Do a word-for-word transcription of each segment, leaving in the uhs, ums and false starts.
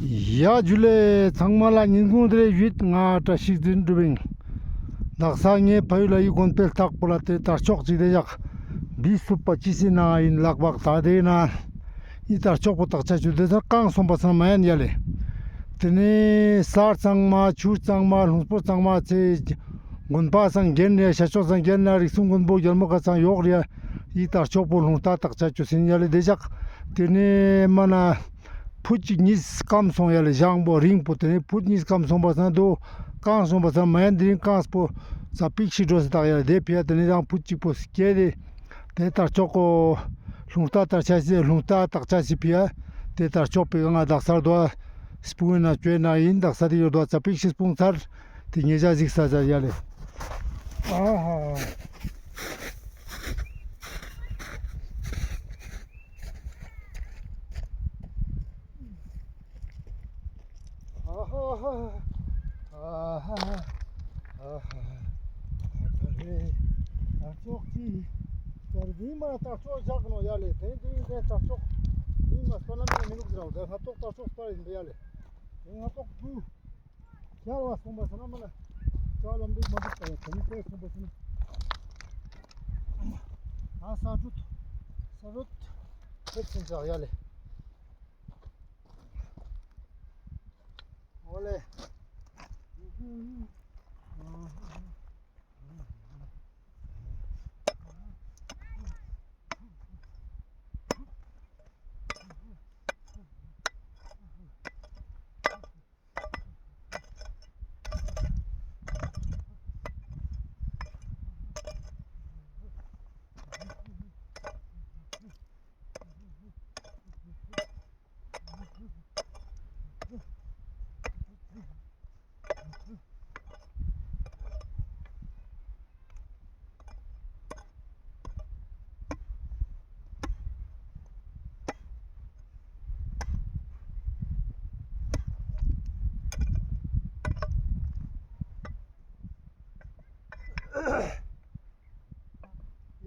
ཡ་ཇུ་ལེ། ཚང་མ་ལ་ཉིན་གུང་བདེ་ལེགས་ཞུས། ང་བཀྲ་ཤིས་ཚེ་རིང་དབང་། དག་ས་ངའི་ཕ་ཡུལ་ལ་ཡི་དགོན་པའི་ལྟག་པོ་ལ་དེ་དར་ལྕོག་ཅིག་དེ་བཞག་བི་སུབ་པ་ཅི་སི་ན་ཡིན་ལག་པག་ད་དེ་ན་ཡི་དར་ལྕོག་པོ་དག་ཆ་ཆུ་དེ་ཚར་གང་སོང་པ་ཚང་མ་ཡན་ཡ་ལེ། དེ་ནས་ས་གཙང་མ་ཆུ་གཙང་མ་ལུང་པོ་གཙང་མ་ཚེ་དགོན་པ་སང་རྒན་རེ་ཤ་ཆོག་སང་རྒན་ན་རིགས་གསུང་མགོན་པོ་རྒྱལ་མོ་ཁ་ཚང་ཡོག་རེ་ཡི་དར་ལྕོག་པོ་ལུང་རྟ་དག་ཆ་ཆུ་སིན་ཡ་ལེ་དེ་བཞག་དེ་ནས་མ་ན། ཕུད་ཅིག་གཉིས་སྐམ་སོང་ཡ་ལེ། ཞང་པོ་རིང་པོ་དེ་ནས་ཕུད་གཉིས་སྐམ་སོང་པ་སང་དོ་གང་སོང་པ་སང་མ་ཡན་དེ་རིང་གང་སྤོ་ས་པིག་ཤི་འགྲོ་སེ་དག་ཡ་ལེ། དེ་ཕི་ཡ་དེ་ནས་ཡང་ཕུད་ཅིག་པོ་སྐྱེ་དེ་དེ་དར་ལྕོག་གོ་ལུང་རྟ་དར་ཆ་སི་ལུང་རྟ་དག་ཆ་སི་ཕི་ཡ་དེ་དར་ལྕོག་པི་ག་ང་དག་སར་དོ་སྤུང་ན་བཅོས་ན་ཡིན། དག་ས་དེ་ཡོད་དོ་ས་པིག་ཤི་སྤུང་ཚར་དེ་ཉེ་ཞ་གཟིགས་ས་ས་ཡ་ལེ། ཨ་ཧ། ཨ་ཧ་ཧ། ཨ་ཧ་ཧ། ཨ་ཧ་ཧ། ཨ་ད་རེ། དར་ལྕོག་ཅི། དར་བི་མ་དར་ལྕོག་བཞག་ནོ་ཡ་ལེ། དེ་དེ་དེ་དར་ལྕོག་མི་མ་སོ་ན་མི་མི་ལུག་ཟེར་བ་དེ་ང་ཏོག་དར་ལྕོག་སྤར་ཡིན་པ་ཡ་ལེ། དེ་ང་ཏོག་དུ། ཤར་བ་སོང་པ་ས་ན་མ་ན། ཅ་ལམ་འདུག་མ་འདུག་པ་ཡ་དེ་ནི་དེ་སོང་པ་ས་ན། ཨ་ས་ཀྲུད། ས་ཀྲུད། ཕེབས་སོང་ཅག་ཡ་ལེ། འོ་ལེ།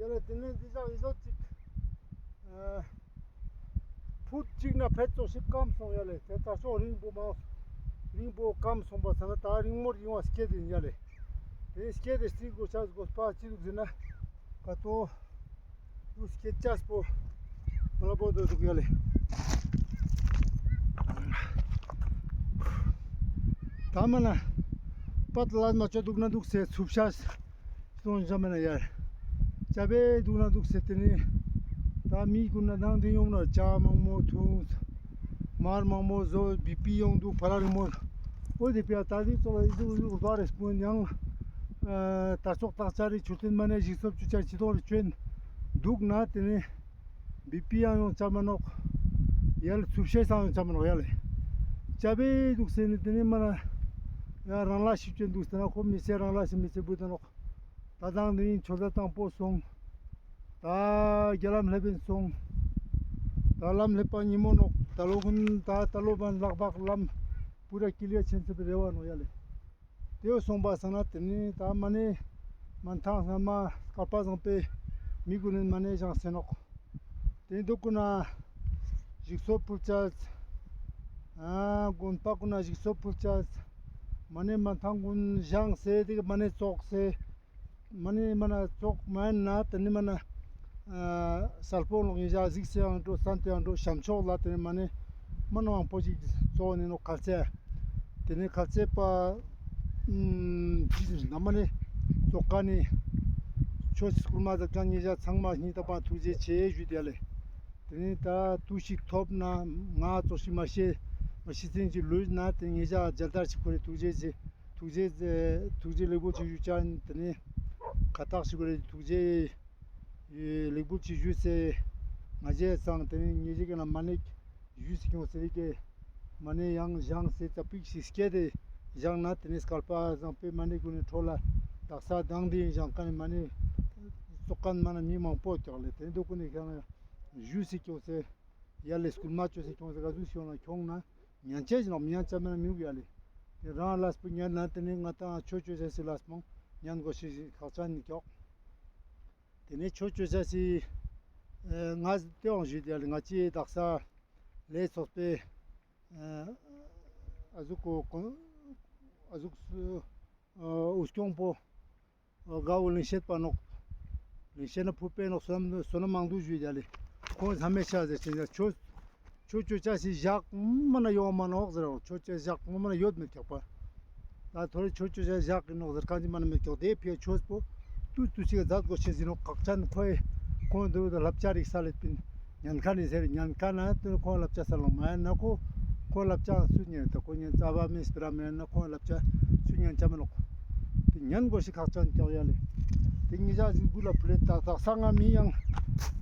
ཡ་ལེ། དེ་ནས་འདི་ཟ་ཡི་ཟོ་ཅིག་ཨ་ཕུད་ཅིག་ན་ཕེད་ཙོགས་ཤིག་སྐམ་སོང་ཡ་ལེ། དེ་ད་ཤོག་རིང་པོ་མ་རིང་པོ་སྐམ་སོང་པ་ས་ན་ད་རིང་མོར་ཡོང་བ་སྐྱེ་དེ་ཡིན་ཡ་ལེ། དེ་སྐྱེ་དེ་སྲིད་གོ་ཆ་གོ་སྤ་ཅི་འདུག་ཟེར་ན་ཀ་ཏོ་དུ་སྐྱེ་ཆ་སྤོ་མ་ལ་པོ་དོ་འདུག་ཡ་ལེ། ད་མ་ན་པད་ལ་མ་ཅོ་འདུག་ན་འདུག་སེ་འཚུབ་ཤ་སྟོན་ཞ་མེ་ན་ཡར། ཅ་བེ་འདུག་ན་འདུག་སེ་དེ་ནི། ད་མི་ཀུན་ན་དང་དེ་ཡོང་ན་ཅ་མང་མོ་འཐུང་། མར་མང་མོ་ཟོ་བི་པི་ཡོང་འདུག་ཕ་ར་རི་མོ། འོ་དེ་པེ་ད་དེ་ཙོགས་ལ་ཨི་ཟུག་ཨི་ཟུག་རྡོ་རེ་སྤུན་ཡང་། ཨ་དར་ལྕོག་སྟག་ཅ་རི་ཆུ་ཏན་མ་ནེ་ཞིག་སོབ་ཆུ་ཆ་ཆི་དོ་རེ་ཆོན་འདུག་ན་དེ་ནི། བི་པི་ཡང་ཡོང་ཆ་མ་ནོག་ཡ་ལེ་འཚུབ་ཤ་སང་ཡོང་ཆ་མ་ནོག་ཡ་ལེ། ཅ་བེ་འདུག་སེ་ནི་དེ་ནི་མ་ན། ཡ་རང་ལ་ཤི་ཆོན་འདུག་སེ་ན་ཁོ་མི་སེ་རང་ལ་སེ་མི་སེ་བུ་ད་ནོག་ད་དང་དེ་ནི་ཆོ་ད་དང་པོ་སོང་། ད་རྒྱ་ལམ་ལེབ་བིན་སོང་། ད་ལམ་ལེབ་པ་ཉི་མོ་ནོག་ད་ལོ་གུན་ད་ད་ལོ་བན་ལག་བག་ལམ་པུ་ར་ཀི་ལི་ཡ་ཆེན་སེ་བེ་རེ་བ་ནོག་ཡ་ལེ། དེའོ་སོང་པ་སང་ན་དེ་ནི་ད་མ་ནེ་མན་ཐང་སྔ་མ་སྐལ་པ་བཟང་པོའི་མི་གུན་ནི་མ་ནེ་བཞེངས་སེ་ནོག་དེ་འདུག་གུན་ན་ཞིག་སོ་ཕུལ་ཆ། ཨ་དགོན་པ་གུན་ན་ཞིག་སོ་ཕུལ་ཆ། མ་ནེ་མན་ཐང་གུན་བཞེངས་སེ་དེ་གི་མ་ནེ་ཙོགས་སེ། མ་ནེ་མ་ན་ཙོགས་མ་ཡིན་ན་དེ་ནི་མ་ན། ཨ་སལ་པོ་ལོག་ཡིན་ཞག་གཟིགས་སེ་ཡང་འགྲོ་སན་ཏེ་ཡང་འགྲོ་ཤམ་ཕྱོགས་ལ་དེ་ནི་མ་ནེ་མ་ན་མང་པོ་ཞིག་ཙོགས་ནི་ནོག་ཁལ་ཆེ། དེ་ནི་ཁལ་ཆེ་པ་ཨུམ་ཅི་ཟེར་ན་མ་ནེ་ཙོགས་ཀ་ནི་ཆོས་སྐུལ་མ་ཟེར་ཀ་ཉེ་ཞག་ཚང་མ་སྙིང་ཐག་པ་ཐུགས་རྗེ་ཆེ་ཞུས་ཏེ་ཡ་ལེ། དེ་ནི་ད་དུས་ཤིག་ཐོབ་ན་ང་ཙོགས་ཤིག་མ་ཤེས་མ་ཤེས་ཚིང་ཅིག་ལུས་ན་དེ་ཉེ་ཞག་མཇལ་དར་ཞིག་ཁོ་རེ་ཐུགས་རྗེ་ཆེ། ཐུགས་རྗེ་ཆེ། ཐུགས་རྗེ་ལེགས་པོ་ཅིག་ཞུ་ཅན་དེ་ནི་ཁ་ཐག་ཞིག་གོ་རེ་ཐུགས་རྗེ་ལེགས་པོ་ཅིག་ཞུས་སེ་ང་རྗེས་ཚང་དེ་ནི་ཉེ་ཞིག་གི་ན་མ་ནེ་ཞུས་སེ་ཁྱོང་སེ་རིག་གི་མ་ནེ་ཡང་བཞེངས་སེ་ཙ་པིག་ཞིག་སྐྱེ་དེ་བཞེངས་ན་དེ་ནི་སྐལ་པ་བཟང་པོའི་མ་ནེ་གུན་ནི་འཕྲོ་ལ་དག་ས་དང་དེ་བཞེངས་ཀ་ནི་མ་ནེ་ཙོགས་ཀ་ནི་མ་ན་མི་མང་པོ་ཀྱག་ལེ། དེ་འདུག་གུན་ནི་ཁྱོང་ཞུས་སེ་ཁྱོང་སེ། ཡ་ལེ་སྐུལ་མ་ཅོས་སེ་ཁྱོང་སེ་ག་ཟུག་ཤོང་ན་ཁྱོང་ན་ཉན་ཅེས་ནོག་མི་ཉན་ཅེས་མེད་ན་མི་འུག་ཡ་ལེ། དེ་རང་ལས་པོ་ཉན་ན་དེ་ནི་ང་ཏང་ཆོས་ཅོས་སེ་ལས་པོ་ཉན་དགོས་ཤེས་ཁག་ཅན་ནི་ཀྱོག་དེ་ནི་ཆོས་ཅོས་སེ་ང་དེ་འོང་ཞུས་ཏེ་ཡ་ལེ། ང་ཅི་དག་ས་ལས་ཚོགས་པའི་ ཨ་ཟུག་གོ་གོ་ཨ་ཟུག་སུ་ཨ་འུ་སྐྱོང་པོ་ཨ་དགའ་བོ་ལིང་ཤེད་པ་ནོག། ལིང་ཤེད་ན་ཕུ་པེ་ནོག་སོ་ནམ་སོ་ནམ་མང་དུ་ཞུས་ཡ་ལེ། ཁོང་ཚང་མས་ཆ་ཟེར་ཅེ་ན་ཆོས་ཆོས་ཆོས་ཆ་སི་ཞག་མ་ན་ཡོང་མ་ནོག་ཟེར་རོ། ཆོས་ཆོས་ཞག་མ་ན་ཡོད་མེད་ཀྱག་པ། ད་ཐོ་རེ་ཆོས་ཆོས་ཆ་ཞག་གི་ནོག་ཟེར་གང་ཅི་མ་ན་མེད་ཀྱག་དེ་ཕི་ཆོས་པོ་ཏུ་ཏུ་ཅིག་མཛད་དགོས་ཤེས་ཟིན་ནོག། ཁག་ཅན་ཁོའི་ཁོང་འདུག་ད་བསླབ་བྱ་རིག་ས་ལེ་པིན་ཉན་ཁ་ནི་ཟེར་ཉན་ཁ་ན་དུ་ཁོང་བསླབ་བྱ་ས་ལོ་མ་ན་ཁོ་ཁོ་བསླབ་བྱ་སུ་ཉན་ད་ཁོ་ཉན་རྩ་བ་མིན་སྤེ་ར་མེད་ན་ཁོ་བསླབ་བྱ་སུ་ཉན་ཆ་མེད་ནོག། དེ་ཉན་དགོས་ཤེས་ཁག་ཅན་ཀྱག་ཡ་ལེ། དེ་ཉེ་ཞ་ཟིག་བུ་ལ་ཕུ་ལེ་ད་དག་ས་ང་མི་ཡང་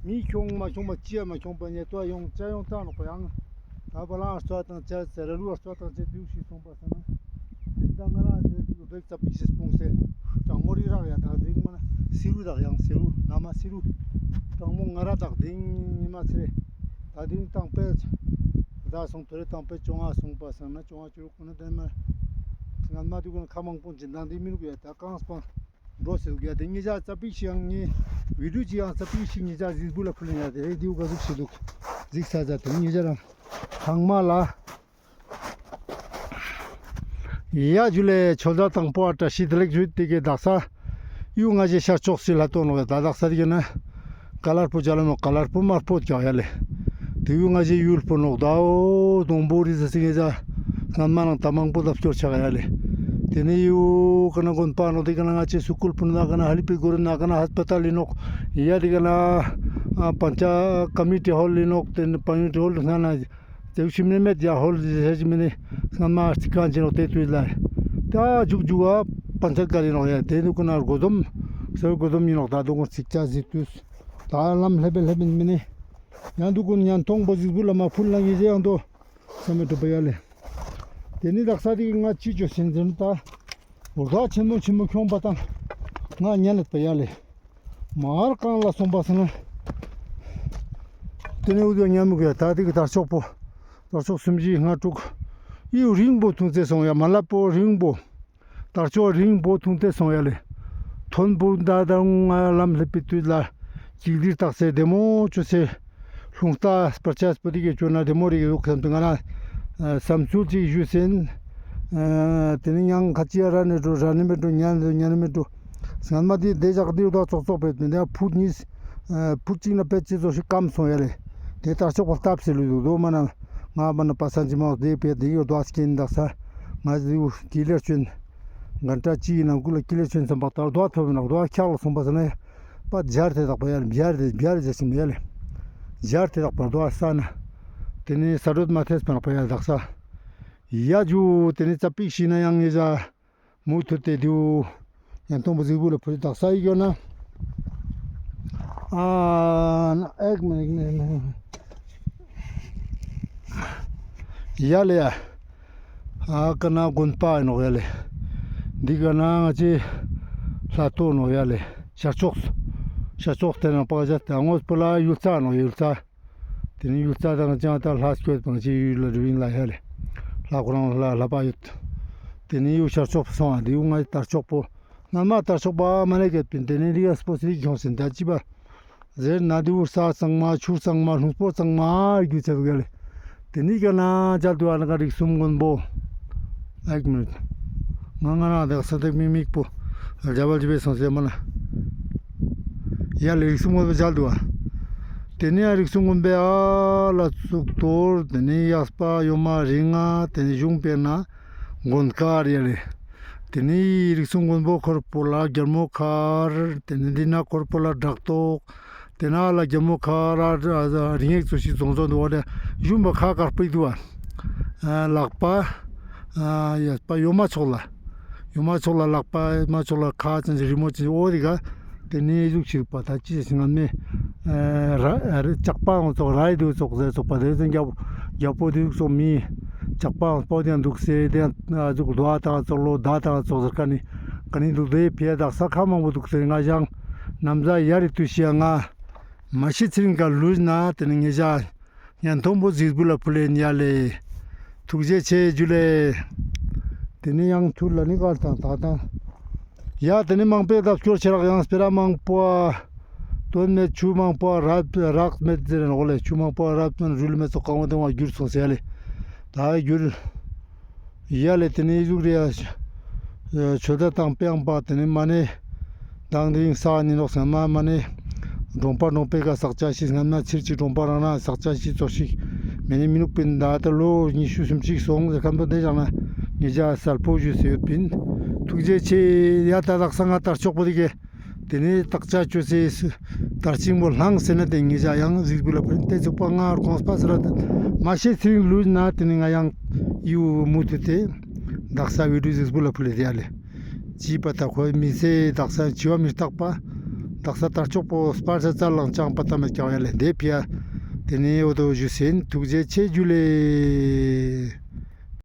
མི་ཁྱོང་མ་ཁྱོང་པ་ཅི་ཡ་མ་ཁྱོང་པ་ཉེ་ཏོ་ཡོང་ཅ་ཡོང་ཙ་ནོག་པ་ཡང་། ད་བ་ལང་ཨ་སྟོ་དང་ཅ་ཙེ་ར་ལུ་ཨ་སྟོ་དང་ཅེ་དུག་ཤི་སོང་པ་སང་ན། དེ་ད་ང་རང་ཟེར་དུག་བེག་ཙ་པིག་ཤི་སྤུངས་སེ་གྲང་མོ་རི་རག་ཡ་དག་དིང་མ་ན་སི་རུ་དག་ཡང་སི་རུ་ན་མ་སི་རུ་གྲང་མོ་ང་ར་དག་དིང་ཉི་མ་ཚེ་རེ་ད་དིང་དང་པེ་ད་སོང་ཐོ་རེ་དང་པེ་ཅོང་ཨ་སོང་པ་སང་ན་ཅོང་ཨ་ཅུ་རུ་ཁོ་ན་དེ་མ་ང་མ་དུག་ན་ཁ་མང་པོ་ཅི་འདང་དེ་མི་རུག་ཡ་ད་གང་སྤང་འགྲོ་ཟེར་དུག་ཡ། དེ་ཉེ་ཞ་ཙ་པིག་ཤི་ཡང་ངའི་བི་ཌིའོ་ཅི་ཡང་ཙ་པིག་ཤི་ཉེ་ཞ་ཟིག་བུ་ལ་ཕུལ་ཡ་དེ་རེད་དེའུ་ག་ཟུག་ཤི་དུག་ཟིག་ས་ཟ་དེ་ཉེ་ཞ་རང་ཚང་མ་ལ་ཡ་ཇུ་ལེ། ཆོས་ཟ་དང་པོ་ཨ་བཀྲ་ཤིས་བདེ་ལེགས་ཞུ་དེ་གའི་དག་ས་ཡུ་ང་ཞེ་ཤར་ཕྱོགས་སི་ལྷ་ཏོ་ནོག་ཡ་ད་དག་ས་དེ་གའི་ན། ཀ་ལར་པོ་ཇ་ལ་ནོག་ཀ་ལར་པོ་དམར་པོ་ཀྱག་ཡ་ལེ། དེ་ཡུ་ང་ཞེ་ཡུལ་པོ་ནོག་ད་འོ་སྡོང་པོ་རི་ཟ་སི་ངེ་ཟ་སྔན་མ་ནང་ད་མང་པོ་ལྡབ་སྐྱོར་ཆག་ཡ་ལེ། དེ་ནེ་ཡུ་ཀ་ན་དགོན་པ་ནོག་དེ་ཀ་ན་ང་ཅེ་སུ་ཀུལ་པོ་ན་ཀ་ན་ཧ་ལི་པི་གོ་རི་ན་ཀ་ན་ཧས་པ་ཏལ་ལི་ནོག་ཡ་དེ་ཀ་ན་ཨ་པན་ཆ་ཀ་མི་ཊི་ཧོལ་ལི་ནོག་དེ་ནེ་པན་ཆ་ཀ་མི་ཊི་ཧོལ་ལི་ན་ན་དེ་ཤིམ་ནེ་མེད་ཡ་ཧོལ་ཟེར་ཞིག་མི་ནི་སྔན་མ་ཨ་ཅི་ཀ་ཅི་ནོག་དེ་དུས་ལ་ད་ཇུག་ཇུག་ཨ་པན་ཆ་ཀ་ལི་ནོག་ཡ་དེ་ནུ་ཀ་ན་གོ་དོམ་སེ་གོ་དོམ་ཡིན་ནོག་ད་དུང་ཚིག་ཆ་ཟིག་དུས། ད་ལམ་ལྷེབ་པེ་ལྷེབ་པིན་མི་ནི། ཡང་དུ་ཀུན་ཡང་ཐོང་པོ་ཟིག་བུ་ལ་མ་ཕུལ་ན་ངེ་ཟེ་ཡང་དོ། ས་མེ་གྲུབ་པ་ཡ་ལེ། དེ་ནི་དག་ས་དེ་ང་ཅི་ཅོ་སེན་ཟེར་ན་ད། འོ་ད་ཆེན་མོ་ཆེན་མོ་ཁྱོང་པ་དང་། ང་ཉན་ལེད་པ་ཡ་ལེ། མར་གང་ལ་སོང་པ་སང་ན། དེ་ནི་འུ་ཟོ་ཉན་མི་དགོས་ཡ་ད་དེ་གི་དར་ལྕོག་པོ། དར་ལྕོག་སུམ་བཞི་ལྔ་དྲུག་ཡིའུ་རིང་པོ་ཐུང་ཚེ་སོང་ཡ་མ་ལབ་པོ་རིང་པོ། དར་ལྕོག་རིང་པོ་ཐུང་སྟེ་སོང་ཡ་ལེ། ཐོན་པོ་ད་དང་ང་ལམ་སླེབས་པའི་དུས་ལ་གཅིག་སྡིར་བཏགས་སེ་བདེ་མོ་བཅོས་སེ་རླུང་རྟ་སྤར་ཆས་པོ་དེ་གས་བཅོས་ན་བདེ་མོ་རེད་འདུག་བསམ་སྟེ་ང་ལ་བསམ་ཚུལ་ཅིག་ཞུས་ཟིན། དེ་ནི་ཡང་ཁ་ཅིག་ར་ནི་འགྲོ་ར་ནི་མི་འགྲོ་ཉན་ནི་ཉན་ནི་མི་འགྲོ། སྔན་མ་དེ་བདེ་འཇགས་དེ་ཏོག་ཙོག་ཙོག་པས་མི་འདུག་ཕུ་གཉིས་ཕུ་གཅིག་ན་པེ་ཅི་ཙོགས་ཤིག་སྐམ་སོང་ཡ་ལེ། དེ་དར་ལྕོག་པ་སྟབས་སེ་ལུས་འདུག་དོ་མ་ན། ང་མ་ན་པ་སང་ཅི་མ་དེ་པེ་དེ་ཡོད་དོ་ཨ་སྐྱེན་དག་ས། ང་ཟིའུ་ཀི་ལེར་ཆོན། གན་ཏྲ་ཅི་ཡིན་ནམ་ཀུ་ལ་ཀི་ལེར་ཆོན་སམ་པ་ལྟར་རྡོ་ཐོབ་ནག་རྡོ་འཁྱག་ལ་སོང་པ་ས་ན་ཡ། པ་སྦྱར་དེ་དག་པ་ཡ་ལེ་སྦྱར་དེ་སྦྱར་དེ་ཟེར་ཞིག་མ་ཡ་ལེ། སྦྱར་དེ་དག་པ་རྡོ་ས་ན། དེ་ནི་ས་རྡོ་མ་ཐེས་པ་ནག་པ་ཡ་དག་ས། ཡ་ཇུ་དེ་ནི་ཙ་པིག་ཤི་ན་ཡང་ངེ་ཟ། མུ་མཐུད་དེ་དུ། ཡང་དོང་པོ་གཟིགས་བུ་ལ་ཕུལ་དག་ས་ཡི་གྱོ་ན། ཨ་ན་ཨེག་མེ་ནེ་ཡ་ལེ་ཡ། ཨ་ཀ་ན་དགོན་པ་ཡིན་ནོག་ཡ་ལེ། འདི་ཀ་ན་ང་ཅི་ལྷ་ཏོ་ནོག་ཡ་ལེ། ཤར་ཕྱོགས། ཤར་ཕྱོགས་དེ་ན་པག་ཞ་དེ་ངོས་པོ་ལ་ཡུལ་རྩ་ནོག་ཡུལ་རྩ། དེ་ནི་ཡུལ་རྩ་དང་ཅང་ད་ལྷ་སྐྱོད་པང་ཅི་ཡུལ་ལ་རུ་ཡིན་ལ་ཧ་ལེ། ལྷ་ཁོ་རང་ལ་ལྷ་པ་ཡོད། དེ་ནི་ཡུལ་ཤར་ཕྱོགས་སོང་ཨ་དེ་ཡུལ་ང་དར་ལྕོག་པོ། སྔན་མ་དར་ལྕོག་པ་མ་ནེ་གེད་པིན་དེ་ནི་རི་ཡ་སྤོ་སི་རི་ཁྱོང་སིན་ད་ཅི་པ། ཟེར་ན་དེ་ཡུལ་ས་གཙང་མ་ཆུ་གཙང་མ་ལྷུང་སྤོ་གཙང་མ་རྒྱུ་ཆ་བུ་ག་ལེ། དེ་ནི་ཀ་ན་ཅལ་དུ་ཨ་ན་ཀ་རིགས་གསུམ་མགོན་པོ། ཨེག་མི་ནིཊ། ང་ང་རང་དེ་ས་དེག་མི་མིག་པོ། རྒྱ་བལ་ཇི་བའི་སོང་སེ་མ་ན། ཡ་ལེ་རིགས་གསུམ་མགོན་པོ་མཇལ་འདུག་ཨ། དེ་ནས་ཡང་རིགས་གསུམ་མགོན་པོའི་ཨ་ལ་གཙུག་ཏོར་དེ་ནས་གཡས་པ་གཡོན་མ་རིང་ང་དེ་ནས་གཞུང་དཔེར་ན་མགོན་དཀར་ཡ་ལེ། དེ་ནས་རིགས་གསུམ་མགོན་པོ་འཁོར་པོ་ལ་རྒྱལ་མོ་མཁར། དེ་ནས་འདི་ན་འཁོར་པོ་ལ་བྲག་ཐོག། དེ་ན་ལ་རྒྱལ་མོ་མཁར་རིང་ངེག་ཚོ་ཞིག་བཟོ་བཟོ་འདུག་བ་ལེ། གཞུང་པ་ཁ་དཀར་པོ་ཡི་འདུག་བ། ལག་པ། གཡས་པ་གཡོན་མ་ཕྱོགས་ལ། གཡོན་མ་ཕྱོགས་ལ་ལག་པ་གཡོན་མ་ཕྱོགས་ལ་ཁ་ཅན་ཅིག་རི་མོ་ཅན་ཅིག་འོ་དེ་ག། དེ་ནས་ཟུག་ཞིག་པ་ད་ཅི་ཞིག་ང་མེ། ལྕགས་པའང་ཙོགས་ར་ཡི་འདུག་ཙོགས་ཟེར་ཙོགས་པ་དེ་ཚོ་རྒྱ་རྒྱ་པོ་དེ་ཙོགས་མི། ལྕགས་པའང་སྤོ་དེ་འདུག་ཟེར་དེ་ཟུག་རྡོ་དང་ཙོགས་ལོ་མདའ་དང་ཙོགས་ཟེར་ཀ་ནི། ཀ་ནི་འདུག་དེ་ཕི་ཡ་དག་ས་ཁ་མང་པོ་འདུག་ཟེར་ང་ཞང་། ནམ་ཟ་ཡ་རི་ཏུ་ཤི་ཡ་ང་། མ་ཤི་ཚེ་རིང་ག་ལུས་ན་དེ་ནི་ངེ་ཞ། ཡང་དོང་པོ་གཟིགས་བུ་ལ་ཕུལ་ལེན་ཡ་ལེ། ཐུགས་རྗེ་ཆེ་ཇུ་ལེ། དེ་ནི་ཡང་ཐུར་ལ་ནི་གར་དང་ད་དང་། ཡ་དེ་ནི་མང་པོའི་ལྡབ་སྐྱོར་ཆེ་རག་ཡང་སྤེ་ར་མང་པོ་ཨ། དོན་མེད་ཆུ་མང་པོ་ཨ་རག་མེད་ཟེར་ནོག་ལེ། ཆུ་མང་པོ་ཨ་རག་མེད་རུལ་མེད་ཙོགས་གང་བ་དེ་བ་འགྱུར་སོང་ཟེར་ཡ་ལེ། ད་འགྱུར། ཡ་ལེ། ཏེ་ནེ་ཟུག་རེ་ཡ། ཆོད་ད་དང་པེ་ཡང་པ་ཏེ་ནེ་མ་ནེ་དང་དེ་ཡིན་ས་ནི་ནོག་སྔན་མ་མ་ནེ་གྲོང་པ་གྲོང་པའི་ཀ་ས་ཆ་ཞིག་སྔན་མ་ཚིར་ཅིག་གྲོང་པ་རང་ན་ས་ཆ་ཞིག་ཙོགས་ཤིག་མེ་ནེ་མི་ནུག་པིན། ད་ད་ལོ་ཉི་ཤུ་སུམ་ཅིག་སོང་ཟེར་ཁན་པོ་དེ་ཞག་ན་ཉེ་ཞ་གསལ་པོ་ཞུས་ཡོད་པིན། ཐུགས་རྗེ་ཆེ། ཡ་ད་དག་ས་ང་དར་ལྕོག་པོ་དེ་གི་ཏེ་ནེ་དག་ཆ་ཅོ་སེ་དར་ཆེན་པོ་ལྷང་སེ་ན་ཏེ་ཉེ་ཞ་ཡང་གཟིགས་པོ་ལ་ཕུལ་ཏེ་ཚུགས་པ་ང་ར་གོང་སྤ་སི་ར་མ་ཤེས་ཚེ་རིང་ལུས་ན་ཏེ་ནེ་ང་ཡང་ཡུ་མུ་ཐུ་ཏེ་དག་ས་བི་ཌིའོ་གཟིགས་པོ་ལ་ཕུལ་ལེ་ཏེ་ཡ་ལེ། ཅི་པ་ད་ཁོའི་མི་ཚེ་དག་ས་འཆི་བ་མི་རྟག་པ། དག་ས་དར་ལྕོག་པོ་སྤར་ས་ཙ་ལང་ཅང་པ་ད་མེད་ཀྱང་ཡ་ལེ་དེ་ཕི་ཡ། ཏེ་ནེ་འོ་དོ་ཞུས་ཡིན། ཐུགས་རྗེ་ཆེ་ཇུ་ལེ།